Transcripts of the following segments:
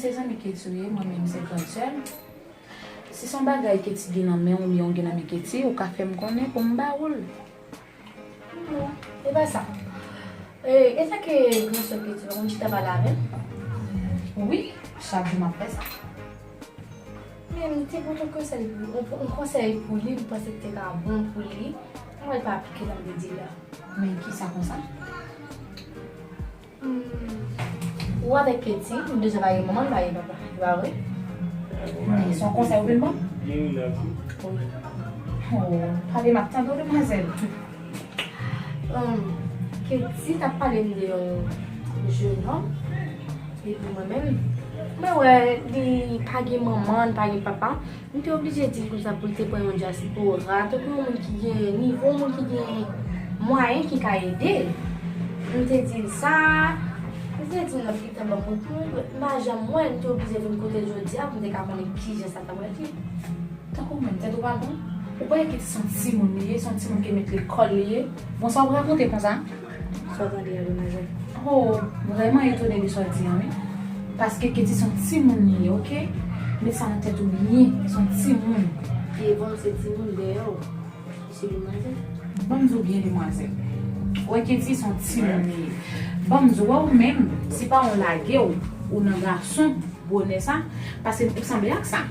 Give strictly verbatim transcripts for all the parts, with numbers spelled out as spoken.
Se zanmi Ketty w ye, mwen menm se grann sè l. Si se yon bagay Ketty gen nan men w oubyen w gen nan men Ketty, ou ka fè m konnen pou m ba ou l. Non, e pa sa. E, e sa ke gran sè Ketty la, ou chita pale avè l? Wi, chak jou m ap fè sa. Men m te pote yon konsèy pou, yon, yon konsèy pou li, m panse li te ka bon pou li. Mwen pa aplike sa m te di l la. Men kisa konsa? Hmm. Ou avèk Ketty, nou deja pa gen manman, nou pa gen papa. Se pa vre? Men se yon konsèy ou vin ban m? Wi. Oh, pale m ap tande w, demwazèl. Hmm. Ketty t ap pale m de yon jennonm. Epi mwen menm, mwen wè li pa gen manman, li pa gen papa. M te oblije di l konsa pou l te pran yon dyaspora, tankou yon moun ki gen nivo, yon moun ki gen mwayen ki ka ede l. M te di l sa, m te di l n ap gentan ban kout men, m pa janm wè l, m te oblije vin kote l jodi a pou m te ka konnen kijan sa t ap rete. Tankou menm tèt ou pa bon, ou pa wè Ketty se yon timoun li ye, se yon timoun ki met lekòl li ye. Bon, sa w ap rakonte konsa? Sa w tande a, demwazèl? Oh, m vrèman etone de sa w di an, wi. Paske Ketty se yon timoun li ye, oke? Met sa nan tèt ou byen, se yon timoun. Devan w se timoun, dèyè w se demwazèl. Ban m di w byen, demwazèl. Ou wè Ketty se yon timoun li ye. Ban m di w, wè ou menm, se pa yon lage w, ou nan gason, bonè sa, paske ou sanble ak sa.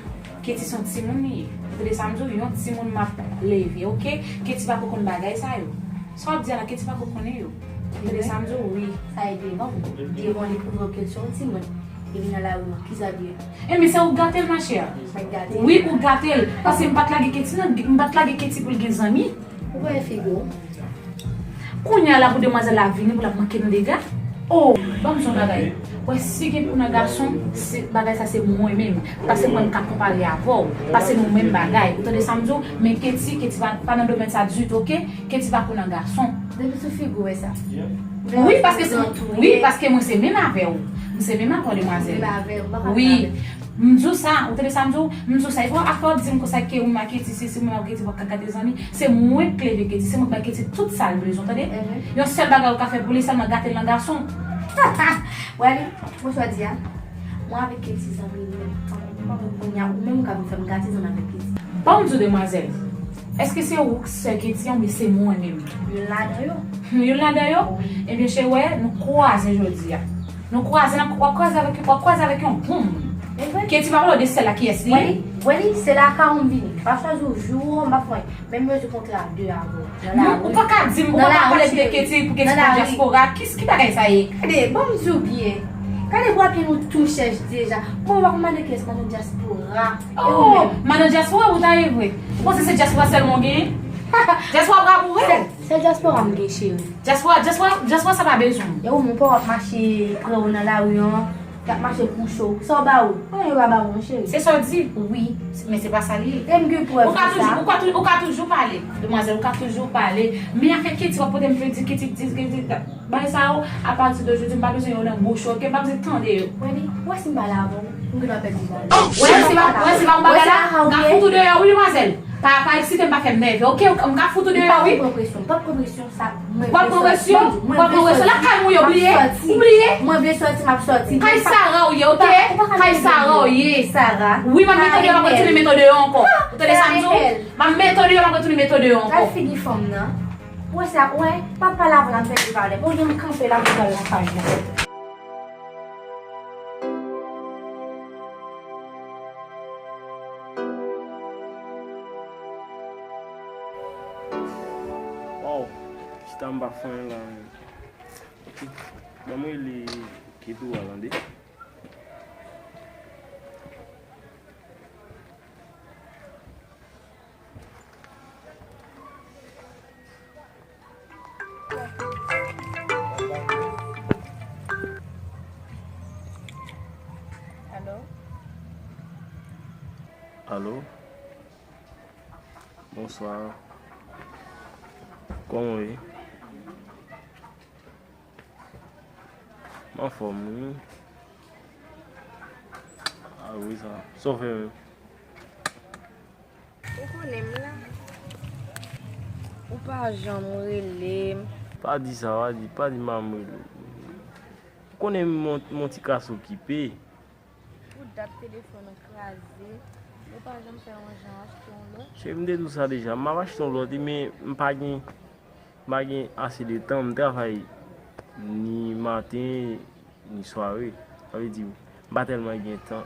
Ketty se yon timoun li ye. Ou tande sa m di w? Yon timoun m ap leve, oke? Ketty pako konn bagay sa yo. Sa w ap di a la, Ketty pako konnen yo. Ou tande sa m di w? Wi. Sa e devan w. Devan w li pou w kesyon yon timoun. Epi nan lari w, kisa l ye? Enben, se ou k gate l, machè. Mwen k gate l? Wi, ou gate l. Paske m pa t lage Ketty nan, m pa t lage Ketty pou l gen zanmi. Ou wè figi w? Kounye a la pou demwazèl la vini pou l ap manke nou dega. Oh, ban m di w yon bagay. Wè, si gen pou nan gason, se, bagay sa se mwen menm. Paske mwen m ka konpare avè w. Paske nou menm bagay. Ou tande sa m di w? Men Ketty, Ketty pa, pa nan domèn sa ditou, oke? Ketty pa pou nan gason. Depi sou figi w wè sa. Wi, paske se, wi, paske mwen se menm avè w. M se menm avè w, demwazèl. Menm avè w, m pa ka wi. M di w sa, ou tande sa m di w? M di w sa, e pa afè w ap di m konsa ke ou menm ak Ketty, se, se ou menm ak Ketty w ap ka gade zanmi. Se mwen k leve Ketty, se mwen k bay Ketty tout sa l bezwen, tande? Mhm. Yon sèl bagay ou ka fè pou li, sèlman gate l nan gason. Wè li, bon, sa w di a, mwen avèk Ketty zanmi li menm tan, mwen pa konn kounye a, ou menm ou ka vin fè m gate zanmi avèk Ketty. Ban m di w, demwazèl, èske se ou k sè Ketty an oubyen se mwen menm? Youn ladan yo. Youn ladan yo? Wi. Ebyen, cheri, wè, nou kwaze jodi a. Nou kwaze, n ap, w ap kwaze avèk, w ap kwaze avèk yon bon moun. Ketty pa pale w de sèl la kiyès li ye. Wè li, wè li, se lakay ou m vini. M pa chwazi w jou, m pa fè anyen. Men m bezwen kontre a de avè w. Nan lari. Non, ou pa ka di m, ou pa ka pale de Ketty pou Ketty pran dyaspora. Ki, ki bagay sa ye? Gade, ban m di w byen. Gade bwa pye nou tou chèch deja. Bon, w pa konn madan kiyès, madan dyaspora. Oh, madan dyaspora ou ta ye vre. Ou panse se dyaspora sèlman w genyen? Dyaspora pa pou ou. Sèl, sèl dyaspora m gen, cheri. Dyaspora, dyaspora, dyaspora sa pa bezwen w. E ou menm, ou pa w ap mache pran yo nan lari an, y ap mache kouche w. Sa yo ba ou? Anyen yo pa ba ou, non, cheri. Se sa w di? Wi. Men se pa sa l ye. E m gen prèv de sa. Ou ka toujou, ou ka tou-, ou ka toujou pale. Demwazèl, ou ka toujou pale. Men afè Ketty, w ap pote m pledi, Ketty, Ketty, Ketty, bagay sa yo, apati de jodi, m pa bezwen yo nan bouch ou, oke? M pa bezwen tande yo. Wendy, ou wè si m pale avè w, m gentan pèdi bagay. Wè si pa, wè si pa yon bagay la, m ka fout ou deyò, wi, demwazèl. Pa, pa eksite m, pa fè m nève, oke? M ka fout ou deyò, wi. M p ap pran presyon, m p ap pran presyon sa. W ap pran presyon? W ap pran presyon? Lakay mwen, ou bliye? Ou bliye? Mwen vle sòti, m ap sòti. Kay Sara ou ye, oke? Kay Sara ou ye. Sara. Wi, m ap mete w deyò, m ap retounen mete w deyò ankò. Ou tande sa m di w? M ap mete w deyò, m ap retounen mete w deyò ankò. Gad figi fanm nan. Wè sa, wè, pa pale avè l, m pèdi valè. Bon, jan m kanpe la, m pral lakay mwen. Waw, chita m pa fè anyen la menm. Ok, ban m rele Ketou a tande. Alo? Alo? Bonswa. Kòman w ye? M anfòm, wi. A wi, sa. Sa w fè menm? Ou konnen m la. Ou pa janm rele m. Pa di sa, pa di, pa di m pa janm rele w. Ou konnen m on, m on ti kras okipe. Dat telefòn an kraze. Yo pa janm fè yon jan achte yon lòt. Cheri, m te di w sa deja. M ap achte yon lòt, wi, men m pa gen, m pa gen ase de tan. M travay ni maten, ni sware. Sa vle di, m pa tèlman gen tan.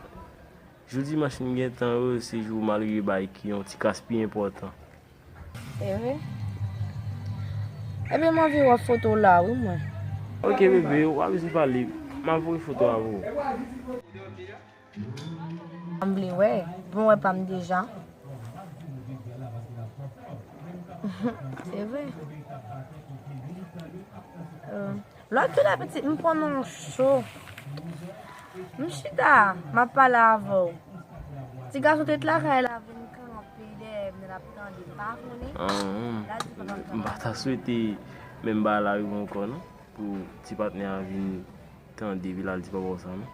Jou dimanch m gen tan yo, se jou malgre bagay ki yon ti kras pi enpòtan. E vre? Ebyen, m anvi wè foto w la, wi, mwen. Ok, bebe, w pa bezwen pale. M ap voye foto a pou ou. M vle wè. Bon, wè pa m deja. Se vre. Euh, Lòt jou la, pitit, m pran nan cho. M chita, m ap pale avè w. Ti gason te t lakay la vin kanpe dèyè m, l ap tande, m pa konnen. Ah, hmm. L al di papa m sa. M pa ta swete menm bagay la rive ankò, non, pou ti patnè a vin tande, epi l al di papa w sa, non.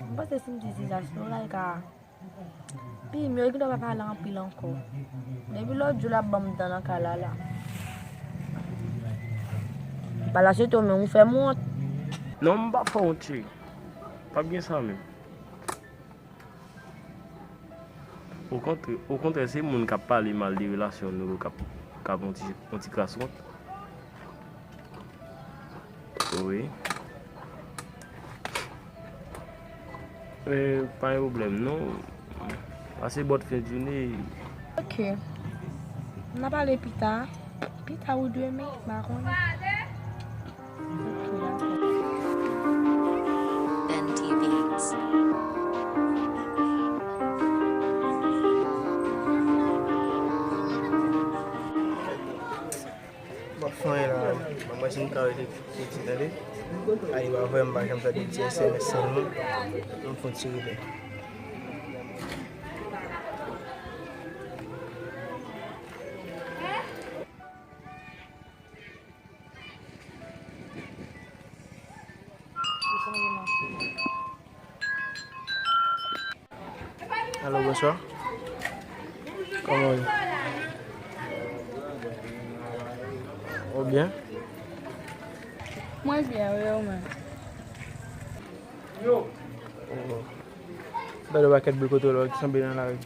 M panse si m di ti gason la, l ka Pi mye, li gendwa pa pale anpil ankò. Depi lòt jou, l ap ban m dan nan kay la, la. M pa la chete w, men ou fè m wont. Non, m p ap fè w wont, cheri. P ap gen sa menm. Okontrè, okontrè, se moun k ap pale mal de relasyon nou yo k ap, k ap yon ti, yon ti kras wont. Wi. Men, pa gen pwoblèm, non. Pase bòt fen jounen. Ok. N a pale pita. Pita ou demen, m pa konnen. Ok, dakò. Ben T V. M ap fè anyen la, ban m wè si m ka rete piti, tande. Ay, pa vre, m pa janm tande ti S M S sèlman. M fè yon ti rete. Alo, bonswa. Kòman w ye? Ou byen? Mwen byen, wi, ou menm? Oh. Gade yon pakèt boul kote w la, ki sanble nan lari.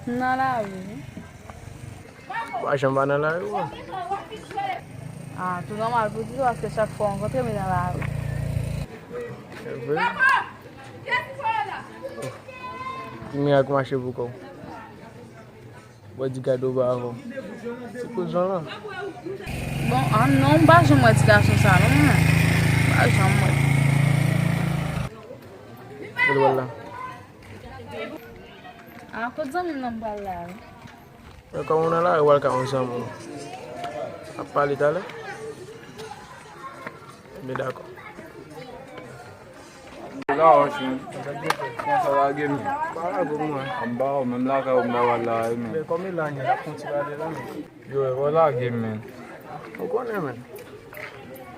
Nan lari, wi. Ou pa janm pa nan lari, wi. Ah, tou nòmal pou di sa, paske chak fwa w rankontre m nan lari. Se vre? Ki mirak mache pou kò w? Bodyguard ou pa avè w. Se kouzon lan. Bon, ah non, m pa janm wè ti gason sa, non, mwen. M pa janm wè. Kote w al la? Ah, kot zanmi m nan m pral la, wi. Men kòm ou nan lari, w al ka yon zanmi w. Ap pale talè. Men dakò. La wòch, men. Kòman sa lage, men? Pa lage w, mwen. Anba, ou menm lakay ou m ta pral la, wi, men. Men kòm e la, nèg ap fè yon ti pale la, men. Yo, e wè lage, men. Ou konnen, men.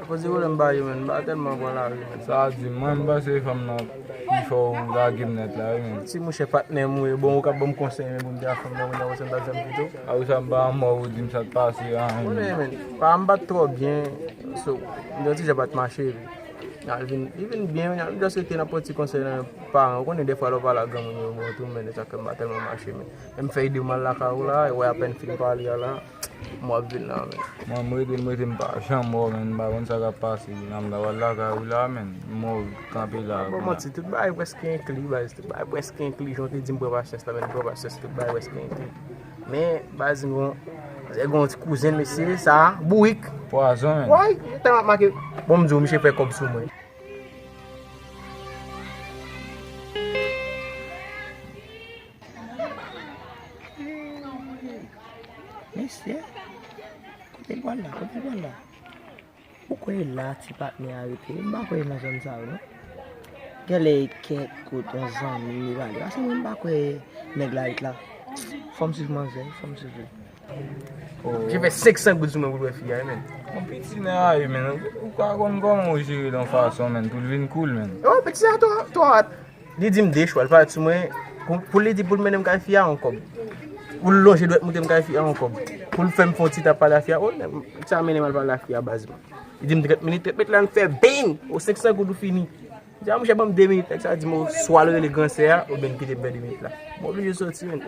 Akoz de pwoblèm ba yo, men. M pa tèlman pran lari, men. Sa di, mwen, m panse fanm nan pi fò ou lage m nèt la, wi, men. Ti mouche patnè m ou ye, bon, ou ka ban m konsèy, men, pou m te ak fanm nan, mwen, nan wè sa m ta fè m pito. A, ou sa m pa mò, ou di m sa t pase, an, men. Konnen, men. Pa m pa t twò byen, so, m di yon ti jan pa t mache, epi. Al vin, li vin byen, m just rete nan pran ti konsèy nan paran. Ou konnen defwa lè w pale ak granmoun yo bon tou, men sa fè m pa tèlman mache, men. Men m fè ide m al lakay ou la, e wè apèn fin pale a la, m ap vin la, men. Mwen, m rete, m rete, m pa janm wè w, men, m pa konn sa k ap pase, nan m ta pral lakay ou la, men, m wè w kanpe la. Bon, manti, tout bagay prèske enkli, baz, tout bagay prèske enkli, jan w te di m pran pasyans la, men m pran pasyans, tout bagay prèske enkli. Men, baz, m gon, se gon ti kouzen, mesye, sa, bourik. Pwazon, men. Woy, tèlman ap make. Bon, m di w, misye fè kòb sou mwen. Mesye, kote l pral la? Kote l pral la? Ou kwè e la ti patnè a rete? M pa kwè e nan zòn sa yo, non. Genlè e kèk kot yon zanmi li prale. Paske mwen m pa kwè nèg la ret la. Fò m swiv manzè, fò m swiv li. Oh. Misye fè senk san goud sou mwen pou l wè fi a, wi, men. Yon piti nèg a ye, men. Ou ka konn kòman ou jere l yon fason, men, pou l vin cool, men. Oh, piti sa twò, twò hot. Li di m de chwa, li parèt sou mwen, pou, pou li di pou l mennen m kay fi a, yon kòb. Pou l lonje dwèt moute m kay fi a, yon kòb. Pou l fè m fè yon ti tap pale ak fi a, oh, nèg sa mennen m al pale ak fi a, baz, mwen. Li di m trant minit, trant minit la, m fè bing! Oh, senk san goud ou fini. Di a monchè, ban m de minit, nèg sa di m, swa l rele gran sè a, oubyen l kite m fè de minit la. M oblije soti, menn.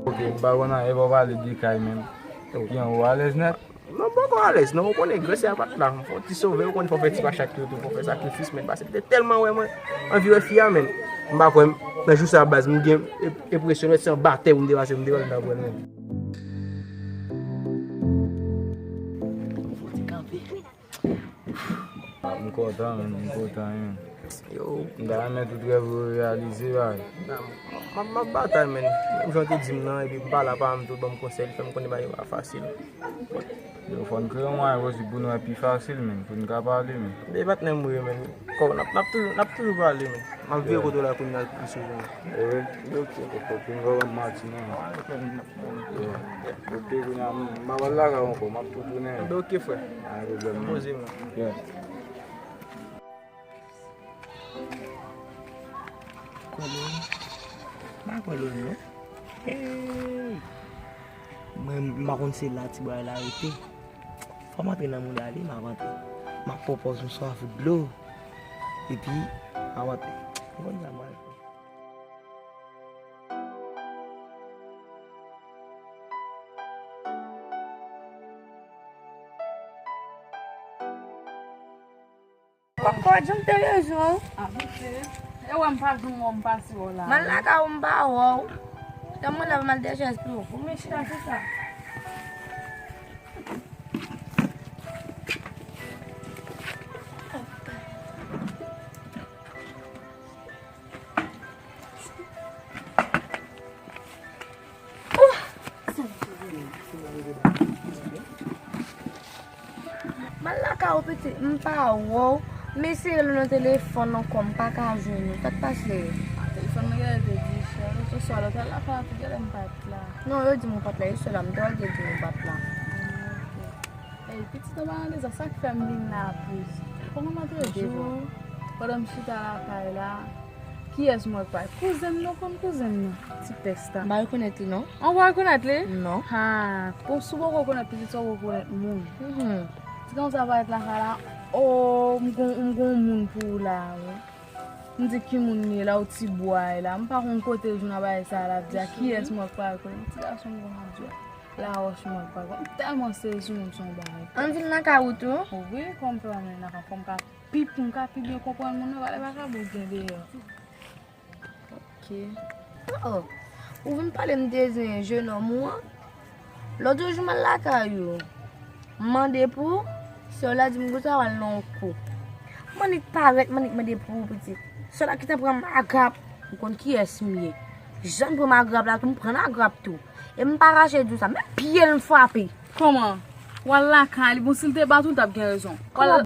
Ok, m pa konn anyen, pa pale de kay menm. Jan ou alèz nèt? Non, m poko alèz, non, ou konnen gran sè a pa t la. M fè yon ti sove, ou konnen fò fè ti pachak yo tou, fò fè sakrifis, menn, paske m te tèlman wè mwen anvi wè fi a, menn. M pa kwè, nan jou sa baz, m gen enpresyon se yon batè pou m te pase, pou m te pase nan pwen, menn. M kontan, menn, m kontan, menn. Yo. M ta renmen tout rèv yo reyalize, bay. M ap, m ap batay, menn. Menm jan w te di m nan, epi m pale a pa m tou, ban m konsèy, fè m konnen bagay yo pa fasil. Yo, fò n kreye yon mwayen posib pou nou wè pi fasil, menn, pou n ka pale, menn. Men patnè m ou ye, menn. Kò, n ap, n ap toujou, n ap toujou pale, menn. M ap veye kote w la kounye a pi souvan. E vre? Ok. Fòk nou pa ban m manti, non. Yo. Ok, kounye a, m, m pa pral lakay ou ankò, m ap tou tounen. Enben, ok, frè. Pa gen pwoblèm, non. Poze m la. Yeah. Kwè Loni. M pa kwè Loni, non. Hey! Mwen, m pa konn se la ti bwa la rete. Fò m antre nan mond la, li, m ap antre. M ap pran pòz m swaf dlo. Epi, m ap antre. M konn sa m pral fè. Kòkòt, jan m te rezon. Ah, monchè. E wè m pa janm wè w, m pase wè w la. M al lakay ou, m pa wè w. Tann mwen la, m al dèchèz pou ou. Ou men chita sou sa. M al lakay ou pitit, m pa wè w. M eseye rele w nan telefòn ankò, m pa ka jwenn ou. Sa k pase? Ah, telefòn mwen genlè te di chèl. Se swa lè w t al lakay ou tou, genlè m pa t la. Non, yo di m ou pa t la, se sèl la m te wè l te di m ou pa t la. Ah, ok. Ey, pitit an paran de sa, sa k fè m vin la apre? Kòman m ap rete, bon? Pandan m chita lakay la, kiyès m wè k pale? Kouzen m nan, ou konn kouzen m nan? Ti pès la. M pa rekonèt li, non. An, ou pa rekonèt li? Non. Ha, bon, si w poko rekonèt pitit, sa w rekonèt moun. Mhm. Ti gason sa parèt lakay la, o, m gon, m gon moun pou ou la, wi. M di ki moun li ye la, ou ti bwa la. M pa konn kote l jwenn nan bagay sa la, ap di a kiyès m wè k pale konnen. Ti gason m konn ap di a. Lawòch mwen pa konn. M tèlman sezi sou moun son bagay. Ann vin lakay ou tou? Wi, kòm fè mwen lakay, fò m ka pi, pou m ka pi byen konprann moun nan, pale pa ka bon gen deyò. Ok. Oh, oh. Ou vin pale m de zen jenòm ou an? Lòt jou m al lakay ou. M mande pou ou, sè w la di m konsa w al nan yon kou. M annik parèt, m annik mande pou ou pitit. Sè w la ki te pran m agrap, ou konn kiyès m ye. Jan l pran m agrap la tou, m pran l agrap tou. E m pa rache di w sa, men pye l m frape. Kòman? W al lakay li, bon, si l te bat ou, l t ap gen rezon. W al